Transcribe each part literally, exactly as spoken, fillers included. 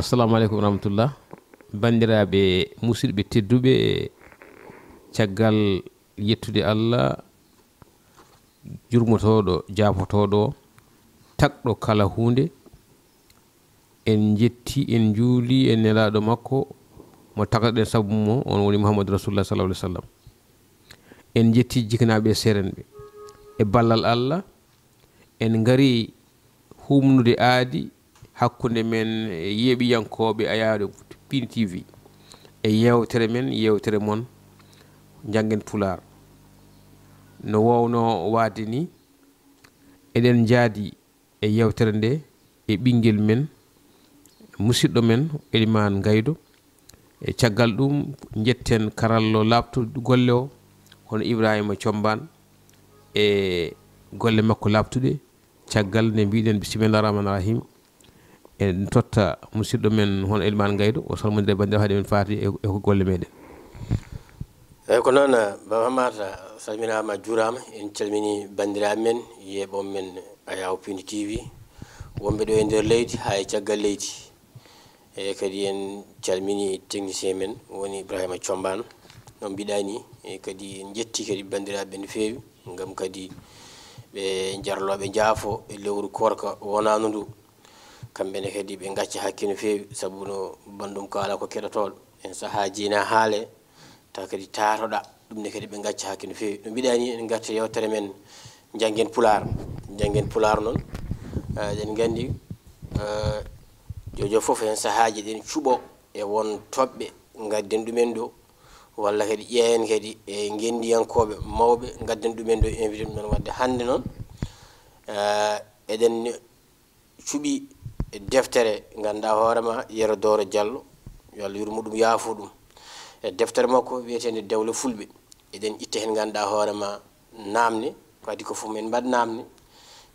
Assalamu aleykum wa rahmatullah. Banndiraaɓe musidɓe tedduɓe, caggal yettude Allah, jurmotooɗo, jaafotooɗo, tagɗo kala huunde, en njetti, en njuuli e Nelaaɗo makko mo tagnoɗen sabu mo, on woni Muhammadu Rasulullah sallallahu alaihi wasallam. En njetti jiknaaɓe e seerenɓe. E ballal Allah, en ngari humnude aadi hakkunde men e yeeɓiyankooɓe ayaaɗo Pin T V e yeewtere men, yeewtere mon, Njanngen Pulaar. No woownoo waade ni, eɗen njaadi e yeewtere nde e ɓinngel men, musidɗo men, Elimaan Ngaydo. E caggal ɗum, njetten karallo laaɓtuɗo golle o, hono Ibrahima Combaan, e golle makko laaɓtuɗe. Caggal nde mbiɗen, bismillah rahman rahim, en totta musidɗo men, hono Elimaan Ngaydo, o salmonndira e banndiraaɓe, haade men faati e, e golle meɗen. Eeyi, ko noon, Baba Maata, salminaama, juuraama. En calmini banndiraaɓe men, yeeɓooɓe men Ayaw Pindi T V, wonɓe ɗo e nder leydi haa e caggal leydi. E kadi en calmini technicien men woni Ibrahima Combaan, no mbiɗa ni. E kadi en njetti kadi banndiraaɓe no feewi, ngam kadi ɓe njarlooɓe njaafo e lewru koorka wonaandu ndu. Kamɓe ne kadi ɓe ngacca hakke no feewi, sabu no banndum kaala ko keɗotooɗo. En sahaaji ina haale, tawa kadi taatoɗa, ɗum ne kadi ɓe ngacca hakke no feewi. No mbiɗa ni, en ngarta yewtere men Njanngen Pulaar. Njanngen Pulaar noon, eh, eɗen nganndi, eh, jojo fof heen sahaaji eɗen cuɓo e won toɓɓe ngadden ɗumen ɗo, walla kadi ƴeewen kadi e ngenndiyankooɓe mawɓe ngadden ɗumen ɗo, invité ɗum ɗon. Waɗde hannde noon, eh, eɗen cuɓi deftere, ngannduɗaa hoore ma, Yero Dooro Jallo, yo Allah yurmo ɗum, yaafo ɗum. E deftere makko wiyeteende Dewle Fulɓe. Eɗen itta heen, ngannduɗaa hoore ma, naamne. Kadi ko fof men mbaɗ naamne.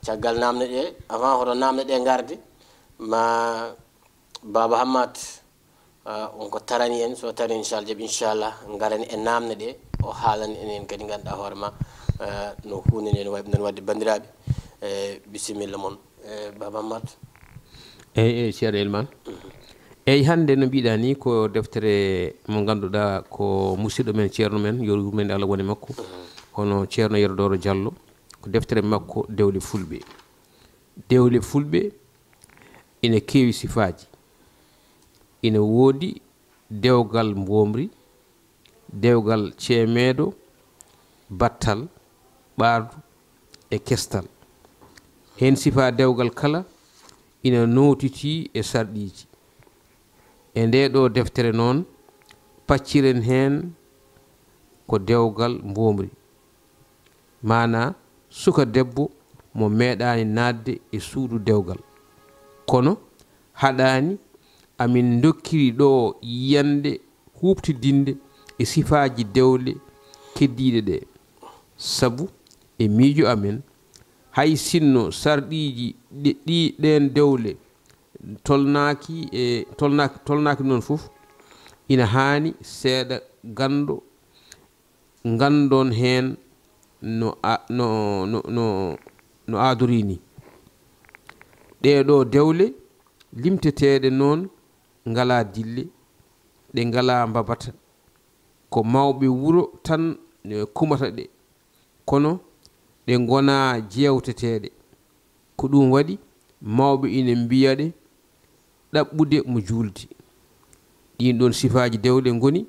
Caggal naamne ɗe, avant hoto naamne ɗe ngarde, ma Baba Hammat, ah, on ko tarani en, so tarani, inchallah, jaɓi, inchallah, ngarani e naamne ɗe, o haalani en, en kadi, ngannduɗaa hoore ma, ah, no huunde nde no wayi, noon waɗde, banndiraaɓe. Eh, bisimilla mon, eh, Baba Hammat. Eyi, eyi, Ceerno Elimaan. Mhm. Eyi, hannde no mbiɗa ni, ko deftere mo ngannduɗaa ko musidɗo men, ceerno men, yo yurmende Allah wone makko, mhm, hono Ceerno Yero Dooro Jallo. Ko deftere makko Dewle Fulɓe. Dewle Fulɓe ina keewi sifaaji. Ina woodi dewgal mboomri, dewgal ceemeedo, battal, ɓaardu e kestal. Heen sifaa dewgal kala ina nootitii e sarɗiiji. E ndee ɗoo deftere noon, pacciren heen ko dewgal mboomri. Maanaa, suka debbo mo meeɗaani naatde e suudu dewgal. Kono haɗaani amin ndokkiri ɗoo yiyannde huuɓtidinde e sifaaji dewle keddiiɗe ɗee. Sabu e miijo amen, hay sinno sarɗiiji ɗi, ɗi, ɗeen dewle tolnaaki e, tolnaaki, tolnaaki noon fof, ina haani seeɗa ganndo nganndon heen no a-, no, no, no, no aadorii ni. Ɗee ɗoo dewle limteteeɗe noon ngalaa dille, ɗe ngalaa mbabata. Ko mawɓe wuro tan, eh, kumata ɗe, kono ɗe ngonaa jeewteteeɗe. Ko ɗum waɗi mawɓe ina mbiya ɗe ɗaɓɓude mo juulde. Ɗiin ɗoon sifaaji dewle ngoni,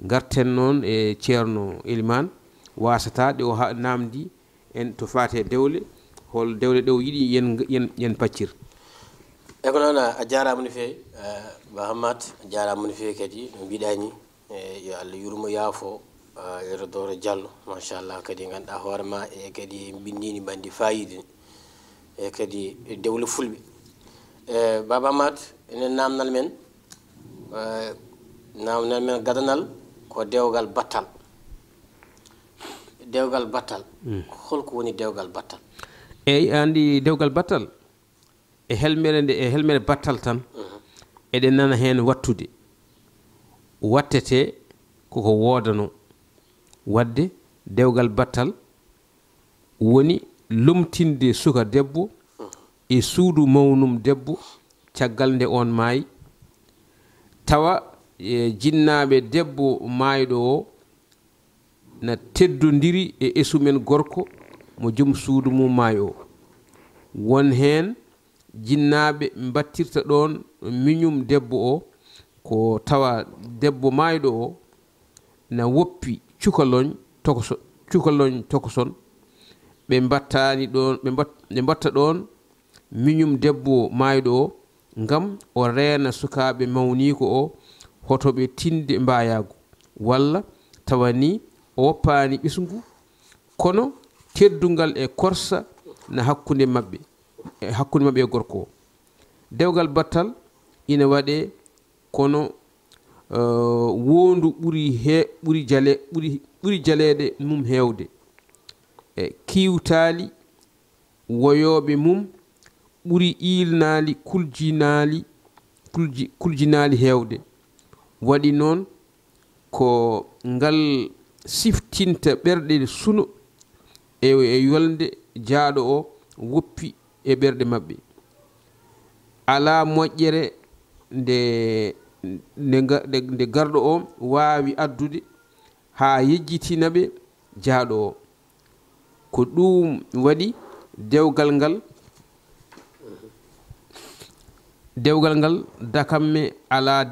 ngarten noon e Ceerno Elimaan, waasata ɗe o ha-, naamndi en to faati e dewle, hol dewle ɗe o yiɗi yen, yen, yen paccir. E ko noon, a jaaraama no feewi, eh, Ba Hammat, a jaaraama no feewi kadi, no mbiɗa ni, eh, yo Allah yurmo, yaafo, eh, Yero Dooro Jallo, machallah, kadi ngannduɗaa hoore ma, e kadi mbinndini mbandi faayiida ni, e kadi dewle fulɓe. Eh, Baba Hammat, enen naamnal men, eh, naamnal men gadanal ko dewgal battal. Dewgal battal. Mm. Holko woni dewgal battal? Eyi, a anndi dewgal battal? E helmere nde, e helmere battal tan, mhm, eɗen nana heen wattude. Wattete koko woodano. Waɗde dewgal battal woni lomtinde suka debbo e suudu mawnum debbo caggal nde oon maayi, tawa e jinnaaɓe debbo maayɗo o na teddondiri e esumen gorko mo jom suudu mum maayo o. Won heen jinnaaɓe mbattirta ɗoon miñum debbo o, ko tawa debbo maayɗo o na woppi cukaloñ tokoso-, cukaloñ tokoson, ɓe mbattaani ɗoon, ɓe mbat-, ɓe mbatta ɗoon miñum debbo maayɗo o, ngam o reena sukaaɓe mawniiko o, hoto ɓe tinde mbaayaagu, walla tawa ni o woppaani ɓesngu, kono teddungal e korsa na hakkunde maɓɓe, e hakkunde maɓɓe e gorko o. Dewgal battal ina waɗee, kono, eh, woondu ɓuri he-, ɓuri jale-, ɓuri, ɓuri jaleeɗe mum heewde. E kiiwtaali woyooɓe mum ɓuri iilnaali, kuljinaali, kulji-, kuljinaali heewde. Waɗi noon, ko ngal siftinta ɓerɗe suno e, e yolnde jaaɗo o woppi e ɓerɗe maɓɓe. Alaa moƴƴere nde, nde nga-, nde, nde garɗo o waawi addude haa yejjitina ɓe jaaɗo o. Ko ɗuum waɗi dewgal ngal, dewgal ngal dakamme alaa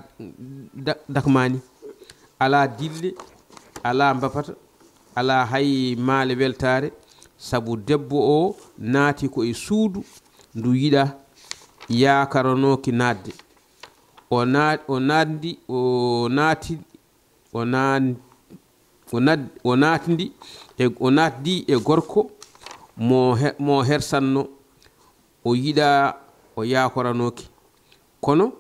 da-, dakmaani, alaa dille, alaa mbapata, alaa hay maale weltaare, sabu debbo o naati ko e suudu ndu yiɗaa, yaakaranooki naatde. O na-, o naatndi, o naati, o naan-, o naat-, o naatndi e, o naatdi e gorko mo he-, mo hersanno, o yiɗaa, o yaakoranooki. Kono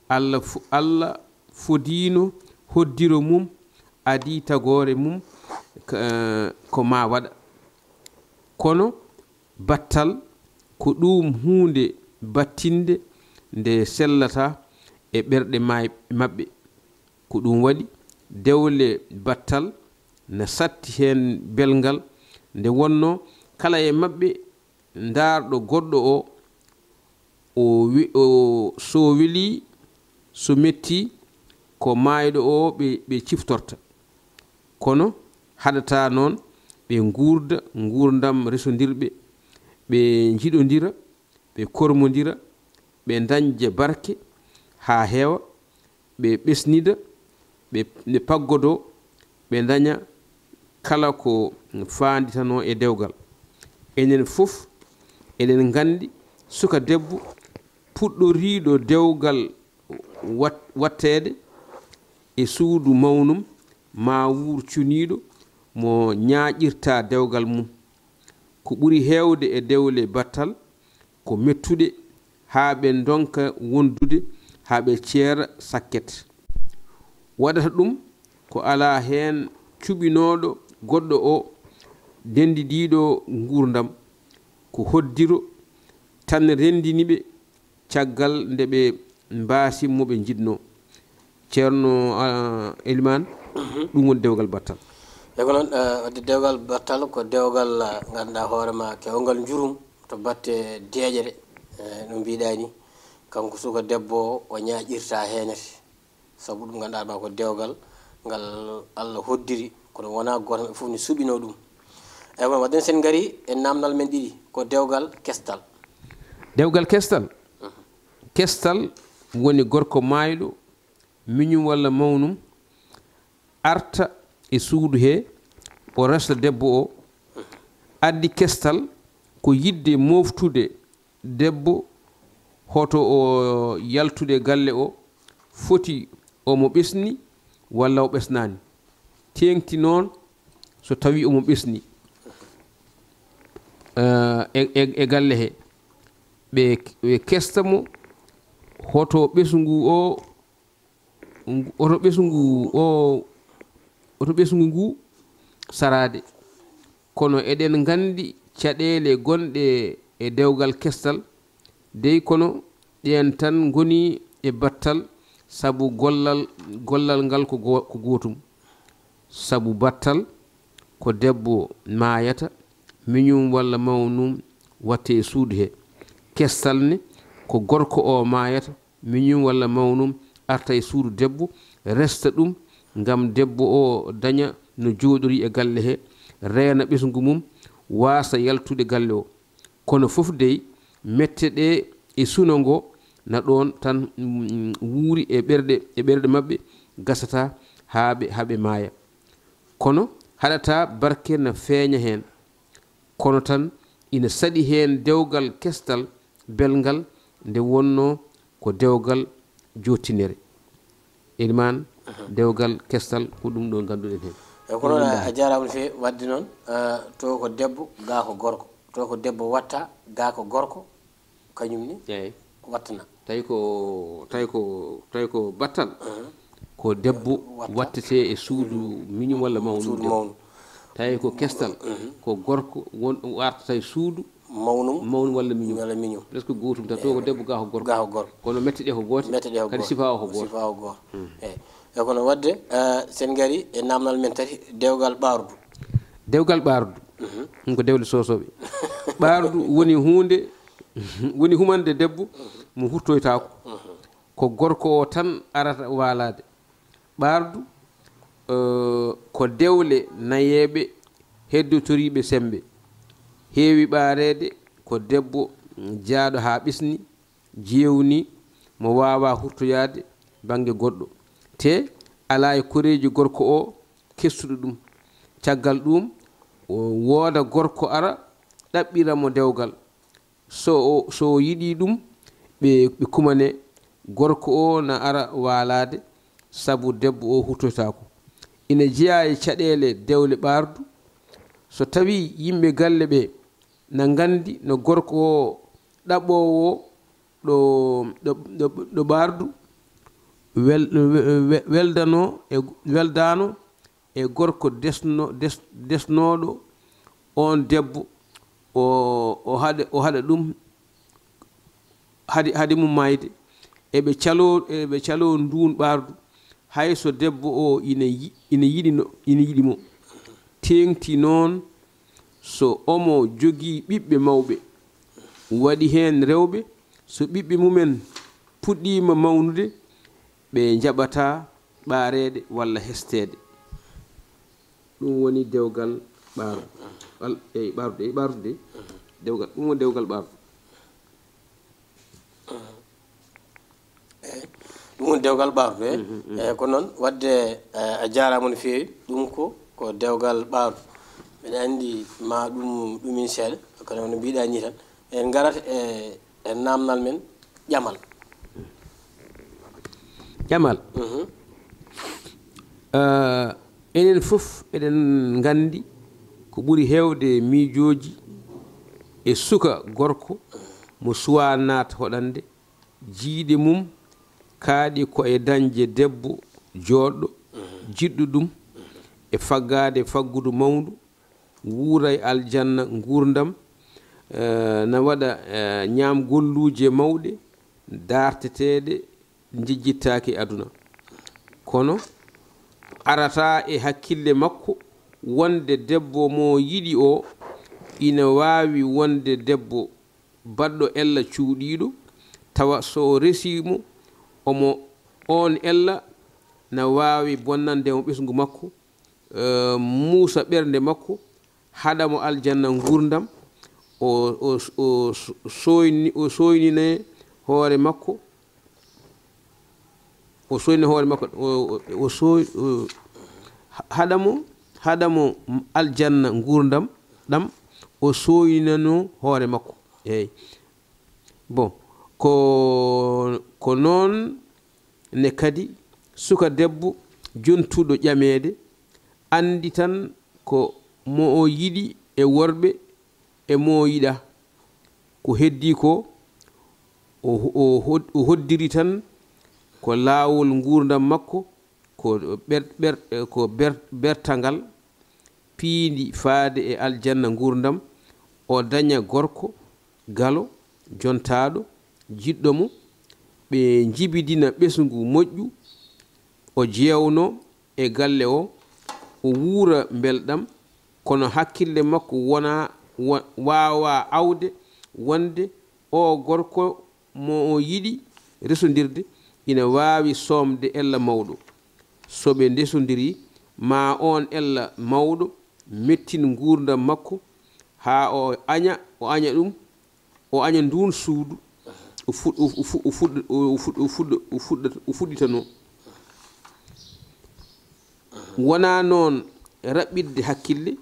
Alla fo-, Alla fodiino hoddiro mum, adii tagoore mum, k-, ko maa waɗa. Kono battal ko ɗuum huunde battinde nde sellata e ɓerɗe maay-, maɓɓe. Ko ɗuum waɗi dewle battal na satti heen belngal, nde wonnoo kala e maɓɓe ndaarɗo goɗɗo o, o we-, o, so welii, so mettii, ko maayɗo o ɓe, ɓe ciftorta. Kono haɗataa noon ɓe nguurda nguurndam resondirɓe, ɓe njiɗondira, ɓe kormondira, ɓe ndañja barke haa heewa, ɓe ɓesnida, ɓe, ɓe paggodoo, ɓe ndaña kala ko faanditanoo e dewgal. Enen fof eɗen nganndi suka debbo puɗɗoriiɗo dewgal wat-, watteede e suudu mawnum maa wuur cuniiɗo mo ñaaƴirta dewgal mum. Ko ɓuri heewde e dewle battal ko mettuɗe haa ɓe ndonka wondude, haa ɓe ceera sakket. Waɗata ɗum ko alaa heen cuɓinooɗo goɗɗo o, denndidiiɗo nguurndam, ko hoddiro tan renndini ɓe caggal nde ɓe mbaasi mo ɓe njiɗnoo. Ceerno, ah, Elimaan, ɗum woni dewgal battal. E ko noon, eh, wadde dewgal battal ko dewgal, eh, ngannduɗaa hoore ma kewngal njurum to batte deeƴere, eh, no mbiɗaa ni. Kanko suka debbo o, o ñaaƴirta heenete. Sabu ɗum ngannduɗaa ma ko dewgal ngal Allah hoddiri, kono wonaa gooto maɓɓe fof ne suɓinoo ɗum. Ewa, wadde sen ngari e naamnal men ɗiɗi, ko dewgal kestal. Dewgal kestal? Kestal woni gorko maayɗo, miñum walla mawnum, arta e suudu he, o resta debbo o. Addi kestal ko yiɗde moftude debbo, hoto o yaltude galle o, foti omo ɓesni walla o ɓesnaani. Teeŋti noon so tawi omo ɓesni, eh, e, e, e galle he, ɓe, ɓe kesta mo, hoto ɓesngu o, oto ɓesngu o, oto ɓesngu ngu saraade. Kono eɗen nganndi caɗeele gonɗe e dewgal kestal, dey kono ɗeen tan ngoni e battal, sabu gollal, gollal ngal ko go-, ko gootum. Sabu battal ko debbo maayata, miñum walla mawnum watte e suudu he. Kestal ne, ko gorko o maayata, miñum walla mawnum arta e suudu debbo, resta ɗum ngam debbo o daña no jooɗori e galle he, reena ɓesngu mum, waasa yaltude galle o. Kono fof dey, mette ɗe e suno ngo na ɗoon tan, mm, wuuri e ɓerɗe, e ɓerɗe maɓɓe, gasata haa ɓe, haa ɓe maaya. Kono haɗata barke na feeña heen. Kono tan ina saɗi heen dewgal kestal belngal nde wonnoo ko dewgal jottinere. Elimaan, dewgal kestal ko ɗum ɗo ngannduɗen heen. E kono a jaaraama no feewi waɗde noon, eh, to ko debbo, gaa ko gorko. To ko debbo watta, gaa ko gorko, kañum ni eeyi. Wattana. Tawi ko, tawi ko, tawi ko battal, ko debbo wattete e suudu miñum walla mawnum suudu debbo. Mawnum. Tawi ko kestal, ko gorko won, artata e suudu mawnum, mawnum walla miñum. Walla miñum. Presque gootum tan, to ko debbo, gaa ko gorko. Gaa ko gorko. Kono mette ɗe ko goote, mette ɗe ko kadi goote. Sifa o ko gooto. Sifa o ko gooto. Eeyi. E kono waɗde, eh, sen ngari e naamnal men tati, dewgal ɓaardu. Dewgal ɓaardu. Ɗum ko dewle soosooɓe. Ɓaardu woni huunde, woni humande debbo mo hurtoytaako. Ko gorko o tan arata waalaade. Ɓaardu, eh, ko dewle nayeeɓe heddotoriiɓe semmbe. Heewi ɓaareede ko debbo jaaɗo haa ɓisni, jeewni, mo waawaa hurtoyaade bannge goɗɗo. Te alaa e koreeji gorko o kestuɗo ɗum. Caggal ɗum, o wooda gorko ara ɗaɓɓira mo dewgal. So o, so o yiɗii ɗum, ɓe, ɓe kumane, gorko o na ara waalaade, sabu debbo o hurtotaako. Ina jeyaa e caɗeele dewle ɓaardu. So tawii yimɓe galle ɓe na nganndi no gorko o ɗaɓɓoowo ɗo, ɗo, ɗo, ɗo ɓaardu wel-, we-, we-, weldanoo e, weldaano e gorko desno-, des-, desnooɗo oon debbo, o, o haɗa, o haɗa ɗum hade, hade mum maayde. Eɓe caloo, eɓe caloo nduun ɓaardu, hay so debbo o ina yi-, ina yiɗi no, ina yiɗi mo. Teeŋti noon, so omo jogii ɓiɓɓe mawɓe, waɗi heen rewɓe, so ɓiɓɓe mumen puɗɗiima mawnude, ɓe njaɓataa ɓaareede walla hesteede. Ɗum woni dewgal ɓaardu. Al-, eyi, ɓaardu, eyi, ɓaardu de. Dewgal, ɗum woni dewgal ɓaardu. Eyi, ɗum woni dewgal ɓaardu, e? Mhm, mhm. Eyi, ko noon, waɗde, eh, a jaaraama no feewi. Ɗum ko, ko dewgal ɓaardu. Mbeɗa anndi ma ɗum, ɗum in seeɗa, kono no mbiɗa ni tan. En ngarat e, e naamnal men, ƴamal. Ƴamal. Mhm. Eh, enen fof eɗen nganndi ko ɓuri heewde miijooji e suka gorko mo suwaa naat hoɗande, jiyɗe mum kaaɗi ko e dañde debbo jooɗɗo, jiɗɗo ɗum, e faggaade faggudu mawndu, wuura e aljanna nguurndam, eh, na waɗa, eh, ñaamgolluuje mawɗe, daarteteeɗe, njejjittaaki e aduna. Kono arata e hakkille makko wonde debbo mo yiɗi o ina waawi wonde debbo baɗɗo ella cuuɗiiɗo, tawa so o resii mo, omo, oon ella na waawi bonnande mo ɓesngu makko, eh, muusa ɓernde makko, haɗa mo aljanna nguurndam, o, o, o sooyni-, o sooynine hoore makko, o sooyni hoore makko, o, o, o sooy-, o, ha-, haɗa mo, haɗa mo aljanna nguurndam ɗam, o sooynino hoore makko. Eey. Bon, ko, ko noon ne kadi suka debbo jontuɗo ƴameede, anndi tan ko mo o yiɗi e worɓe e mo o yiɗa. Ko heddii ko, o, o hod-, o hoddiri tan ko laawol nguurndam makko, ko ɓer-, ɓer-, ko ber-, bertangal piindi faade e aljanna nguurndam, o daña gorko galo, jontaaɗo, jiɗɗo mo, ɓe njibidina ɓesngu moƴƴu, o jeewno e galle o, o wuura mbelɗam, kono hakkille makko wona wa- waawaa awde wonde oo gorko mo o yiɗi resondirde ina waawi soomde ella mawɗo. So ɓe ndesondirii, ma oon ella mawɗo mettin nguurndam makko haa o aña, o aña ɗum, o aña nduun suudu, o fu- o fu- o fu- o fuɗ- o fu- o fuɗ- o fuɗ- o fuɗɗa- o fuɗɗitanoo. Wonaa noon raɓɓiɗde hakkille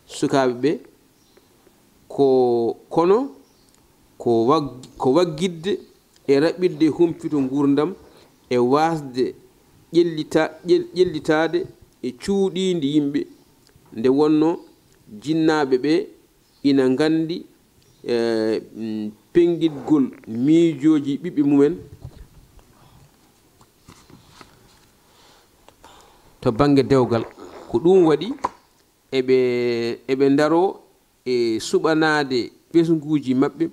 sukaaɓe ɓe, ko kono ko wag- ko waggitde e raɓɓiɗde humpito nguurndam e waasde ƴellita- ƴel- ƴellitaade e cuuɗiindi yimɓe, nde wonnoo jinnaaɓe ɓe ina nganndi, eh, mm, penngitgol miijooji ɓiɓɓe mumen to bannge dewgal. Ko ɗum waɗi eɓe eɓe ndaroo e suɓanaade ɓesnguuji maɓɓe,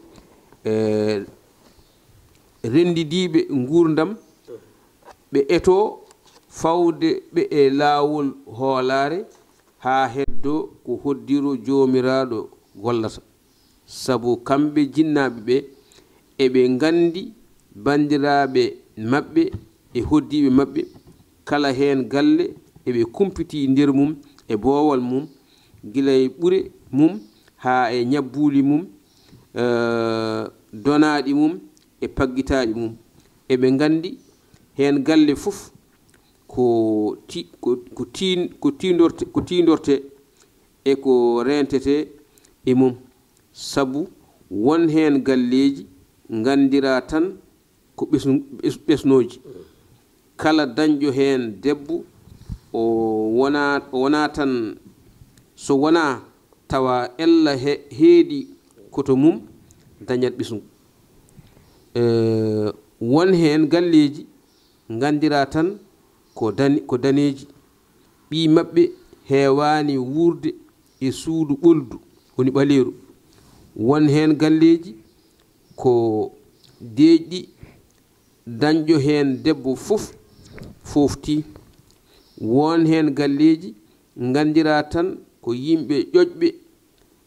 eh, renndidiiɓe nguurndam, ɓe etoo fawde ɓe e laawol hoolaare haa heddoo ko hoddiro Joomiraaɗo gollata. Sabu kamɓe jinnaaɓe ɓe, eɓe nganndi banndiraaɓe maɓɓe e hoɗdiiɓe maɓɓe, kala heen galle eɓe kumpitii nder mum e boowal mum, gila e ɓure mum haa e ñabbuuli mum, eh, donaaɗi mum e paggitaaɗi mum. Eɓe nganndi heen galle fof ko ti- ko- ko tiin- ko tiindorte- ko tiindorte e ko reentete e mum. Sabu won heen galleeji nganndiraa tan ko ɓesnu- ɓes- ɓesnooji. Kala dañɗo heen debbo, o wonaa o wonaa tan, so wonaa tawa ella he- heedi koto mum dañat ɓesngu. Eh, won heen galleeji nganndiraa tan ko dane- ko daneeji. Ɓiy maɓɓe heewaani wuurde e suudu ɓoldu, woni ɓaleeru. Won heen galleeji ko deeƴɗi, dañɗo heen debbo fof fooftii. Won heen galleeji nganndiraa tan ko yimɓe ƴoƴɓe,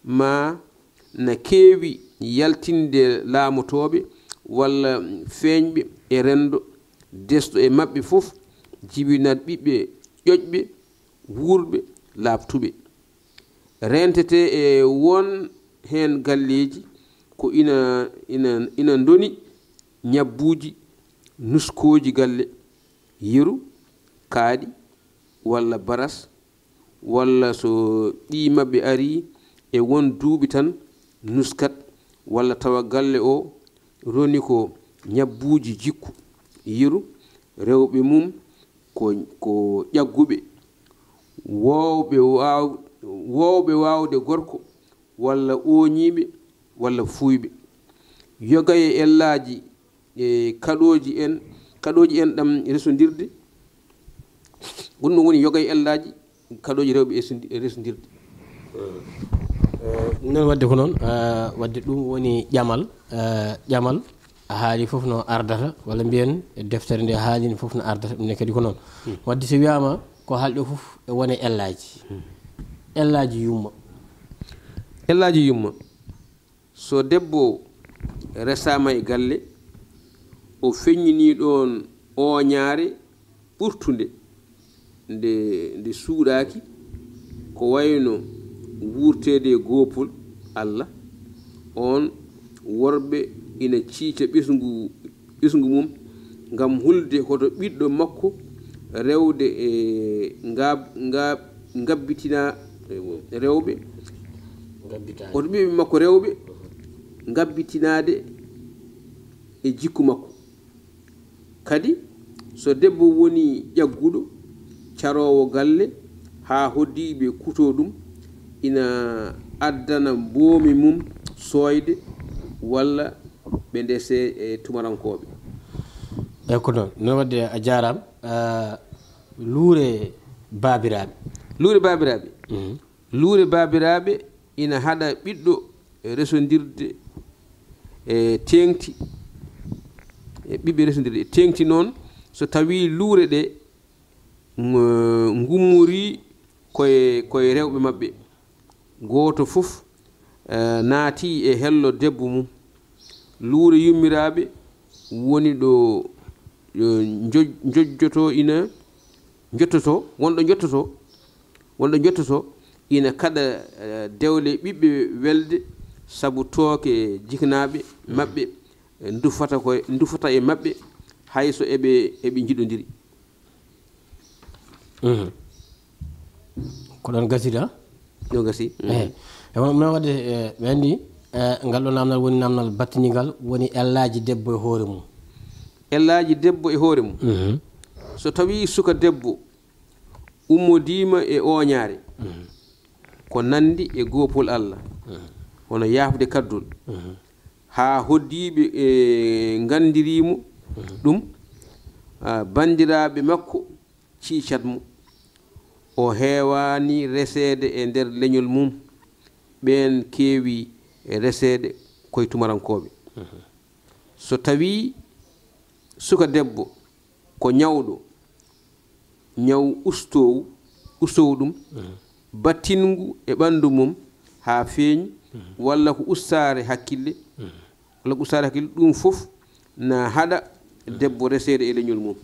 ma na keewi yaltinde laamotooɓe walla feeñɓe e renndo, desɗo e maɓɓe fof jibinat ɓiɓɓe ƴoƴɓe, wuurɓe, laaɓtuɓe. Rentete e won heen galleeji ko ina, ina, ina ndoni ñabbuuji, nuskooji galle, yeru, kaaɗi, walla baras, walla so ɓiy maɓɓe arii e won duuɓi tan nuskat, walla tawa galle o roni ko ñabbuuji jikku, yeru, rewɓe mum ko, ko ƴagguɓe, woowɓe waaw-, woowɓe waawde gorko, walla ooñiiɓe, walla fuuyɓe. Yoga e ellaaji e kaɗooji en, kaɗooji en ɗam resondirde. Ɗum ɗum woni yoga e ellaaji kaɗooji rewɓe e sondi-, e resondirde. Eh, noon wadde ko noon, eh, wadde ɗum woni ƴamal, eh, ƴamal a haali fof no ardata, walla mbiyen e deftere nde haalini fof no ardata, ɗum ne kadi ko noon. Hmm. Wadde so wiyaama ko haalɗo fof e wone ellaaji. Hmm. Ellaaji yumma. Ellaaji yumma. So debbo resaama e galle, o feññinii ɗoon ooñaare ɓurtunde, nde, nde suuɗaaki, ko wayno wuurteede e goopol Alla, oon worɓe ina ciica ɓesngu ɓesngu mum, ngam hulde hoto ɓiɗɗo makko rewde e ngab-, ngab-, ngabbitina rewɓe, hoto ɓiɓɓe makko rewɓe ngabbitinaade e jikku makko. Kadi, so debbo woni ƴagguɗo, caroowo galle, haa hoɗdiiɓe kutoo ɗum, ina addana mboomi mum sooyde walla ɓe ndesee e tumarankooɓe. Eey, ko noon. Noon wadde a jaaraama. Ah, luure baabiraaɓe. Luure baabiraaɓe. Mhm. Luure baabiraaɓe ina haɗa ɓiɗɗo resondirde e teeŋti, e ɓiɓɓe resondirde e teeŋti noon, so tawii luure ɗe ngo-, ngummorii koye, koye rewɓe maɓɓe, gooto fof eh, naati e hello debbo mum. Luure yummiraaɓe woni ɗo, eh, njo-, njojjoto ina, njottoto, wonɗo njottoto, wonɗo njottoto ina kaɗa, eh, dewle ɓiɓɓe welde, sabu tooke jiknaaɓe maɓɓe, eh, ndufata koye, ndufata e maɓɓe, hay so eɓe, eɓe njiɗondiri. Mhm. Ko ɗon gasiri, ha? Ɗo gasi. Mhm. Eyi. E won, min waɗde, eh, ɓe anndi, eh, ngal ɗo namdal woni namdal battindigal, woni ellaaji debbo e hoore mum. Ellaaji debbo e hoore mum. Mhm. So tawii suka debbo ummodiima e ooñaare, mhm, ko nanndi e goopol Allah, mhm, hono yaafde kaddol, mhm, haa hoddiiɓe, e, nganndirii mo, mhm, ɗum, a, banndiraaɓe makko ciicat mo. O heewaani reseede e nder leñol mum, ɓeen keewi reseede koye tumarankooɓe. Mhm. So tawii suka debbo ko ñawɗo, ñaw ustoowu, ustoowu ɗum, mhm, battinngu e ɓanndu mum haa feeñi, mhm, walla ko ustaare hakkille, mhm, walla ko ustaare hakkille, ɗum fof na haɗa, mhm, debbo reseede e leñol mum.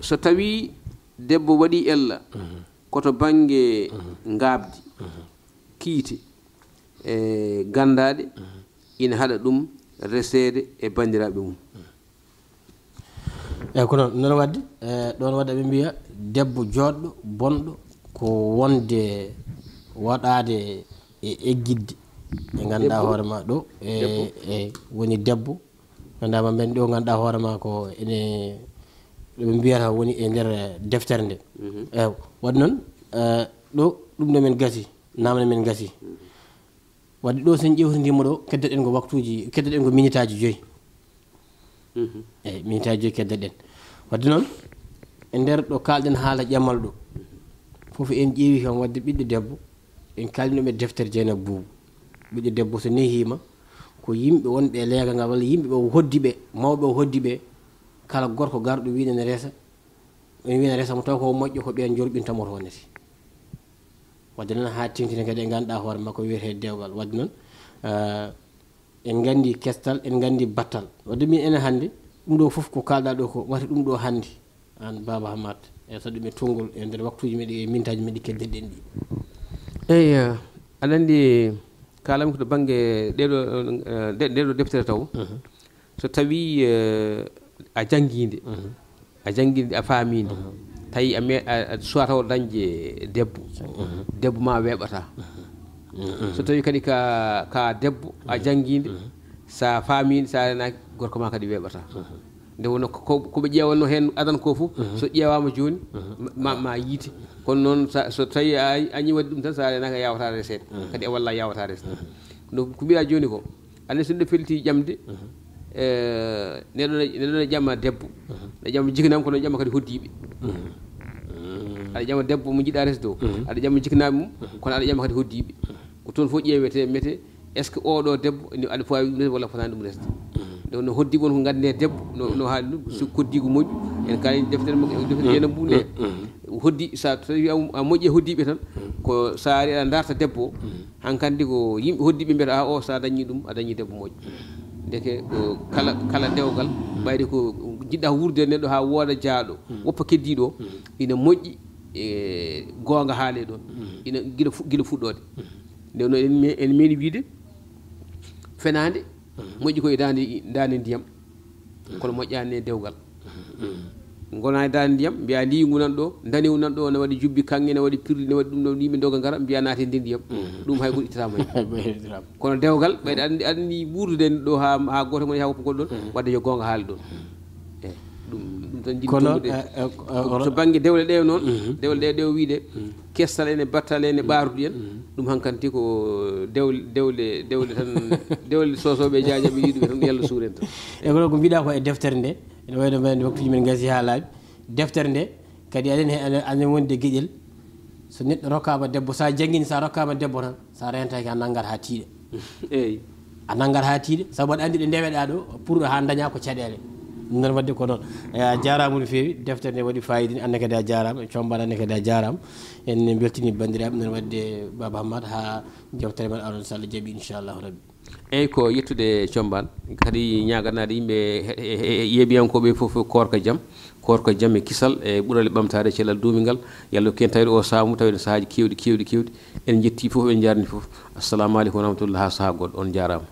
So tawii debbo waɗii ella, mhm, ko to bannge, mhm, ngaabdi, mhm, kiite, e ganndaaɗe, mhm, ina haɗa ɗum reseede e banndiraaɓe mum. Eyi, ko noon, noon waɗde, e, ɗoon waɗde ɓe mbiya debbo jooɗɗo, bonɗo, ko wonde waɗaade e eggidde. Ɓe ngannduɗaa debbo? Hoore ma ɗo, e, debbo? E, woni debbo, ngannduɗaa ma mben ɗo, ngannduɗaa hoore ma ko ene, ɗo ɓe mbiyata woni e nder, e, deftere nde. Mhm. Eyi, waɗde noon, e, ɗo ɗum ɗo men gasi, namde men gasi. Mhm. Wadde ɗo, so en ƴewtindima ɗo, keddoɗen ko waktuji, keddoɗen ko minitaaji joyi. Mhm. Eyi, minitaaji joyi keddoɗen. Wadde noon, e nder ɗo kalɗen haala ƴamal ɗo, fof en ƴeewi kam wadde ɓiɗɗo debbo, en kalino e deftere Jeynaba Buubu. Ɓiɗɗo debbo so nehima, ko yimɓe wonɓe e leegal ngal, walla yimɓe ɓe o hoddi ɓe, mawɓe o hoddi ɓe, kala gorko garɗo wiɗen resa, en wiɗen resa mo taw ko moƴƴo, ko ɓen jorɓinta mo to wonete. Wadde noon, haa tengtini kadi e ngannduɗaa hoore makko wiyetee dewgal. Wadde noon, eh, en nganndi kestal, en nganndi battal. Wadde min enen hannde, ɗum ɗo fof ko kaalɗaa ɗo ko, wata ɗum ɗo hannde, aan Baaba Hammat, e so ɗum e tonngol, e nder waktuuji men ɗi, e mintaaji men ɗi keddirɗen ɗi. Eyi, eh, aɗa anndi, kaalam ko to bannge ɗee ɗo, eh, ɗe-, ɗee ɗo deftere taw. Mhm. So tawii, eh, a janngiinde, mhm, a janngiinde, a faamiinde, mhm, tawi a me-, a, a suwata o dañde debbo, mhm, debbo ma weeɓata. Mhm. So tawii kadi ka, ka debbo, a, mhm, janngiinde, mhm, sa faamiinde, sa renaaki, gorko ma kadi weeɓata. Mhm. Nde wonno ko, ko, ko ɓe ƴeewanno heen adan ko fof, mhm, so ƴeewaama jooni, mhm, ma, ma yiite. Kono noon, sa, so tawii a, a añii waɗde ɗum tan, sa renaaki, a yaawataa reseede. Mhm. Kadi a walla, a yaawataa resde. Mhm. No ko mbiɗa jooni ko, Anndi so neɗɗo fellitii ƴamde, mhm, eh, neɗɗo ne, neɗɗo ne ƴama debbo, mhm, ne ƴama jiknam, kono ƴama kadi hoddiiɓe. Mhm. Aɗa ƴama debbo mo njiɗɗaa resde o, mhm, aɗa ƴama jiknaaɓe mum, mhm, kono aɗa ƴama kadi hoddiiɓe. Mhm. Ko toon fof ƴeewetee, metee, est-ce que oo ɗoo debbo ene aɗa faawi ɗum resde walla fotaani ɗum resde? Mhm. Nde wonno hoddiiɓe won ko nganndee debbo, no, no haali ɗum, so, mhm, koddiigu moƴƴu, en kaali deftere mo, deftere, mhm, Jeynaba Buubu nde. Mhm. Hoddi, so a, so tawii a, a moƴƴi e hoddiiɓe tan, mhm, ko so a ari aɗa ndaarta debbo o, mhm, hankadi ko yimɓe hoddiiɓe mbiyata, "A, o, so a dañii ɗum, a dañii debbo moƴƴo." Ndeke ko kala, kala dewgal, ɓayde ko jiɗɗa wuurde e neɗɗo haa wooda jaaɗo, woppa keddiiɗo o, ina moƴƴi e goonga haalee ɗoon, ina gila fu-, gila fuɗɗoode. Nde wonno en me-, en meeɗi wiyde fenaande moƴƴi ko e daande, daande ndiyam, kono moƴƴaani e dewgal. Ngona e daande ndiyam, mbiya liingu nan ɗo, ndanewu nan ɗo, ne waɗi jubbi kaŋŋe, ne waɗi pirri, ne waɗi ɗum ɗo, yimɓe ndoga ngara, mbiya naate nder ndiyam. Mhm. Ɗum hay goɗɗo ittataama heen. Hay goɗɗo ittataama. Kono dewgal, ɓayde aɗa anndi, aɗa anndi wuurdude ɗo haa, haa gooto woni haa woppa goɗɗo ɗon, mhm, wadde yo goonga haal ɗon. Mhm. Eyi, ɗum, ɗum tan njiɗi kono, tumbude. Eh, eh, ko, eh, ko to bannge dewle ɗe noon, mhm, dewle ɗe, ɗe o wiide, mhm, kestal en e battal en e, mhm, ɓaarude en, mhm, ɗum hankanti ko dewle, dewle, dewle tan, dewle soosooɓe e jaajaɓe yiɗuɓe tan, Yalla suur en tan. E kono ko mbiɗa ko e deftere nde, ene wayno mbayde waktuji men gasi haa laaɓi. Deftere nde kadi aɗen he-, aɗen, aɗen wondi e geƴel. So neɗɗo rokkaama debbo, so a janngini, so a rokkaama debbo tan, so a rentaaki a nanngat haa tiiɗa. Eyi. A nanngat haa tiiɗa, sabu aɗa anndi ɗo ndeweɗaa ɗo, pour haa ndañaa ko caɗeele. Noon waɗde ko noon. Eh, a jaaraama no feewi, deftere nde waɗi fayida ni, aan ne kadi a jaaraama, Combaan aan ne kadi a jaaraama. En mbeltanii banndiraaɓe, noon waɗde Baaba Hammaat haa joftere men aron so Allah jaɓi, inchallahu rabbi. Eyyi, ko yettude Combaan, kadi ñaaganaade yimɓe, he-, he-, he-, yeeɓiyankooɓe fof, koorka jam, koorka jam e kisal, e ɓural e ɓamtaare e cellal duumingal, yo Allah hokku en tawde o saamu, tawi en sahaaji keewɗi, keewɗi, keewɗi. En njetti fof, en njaarni fof. Assalamu aleykum wa rahmatullah, haa sahaa goɗɗo, on njaaraama.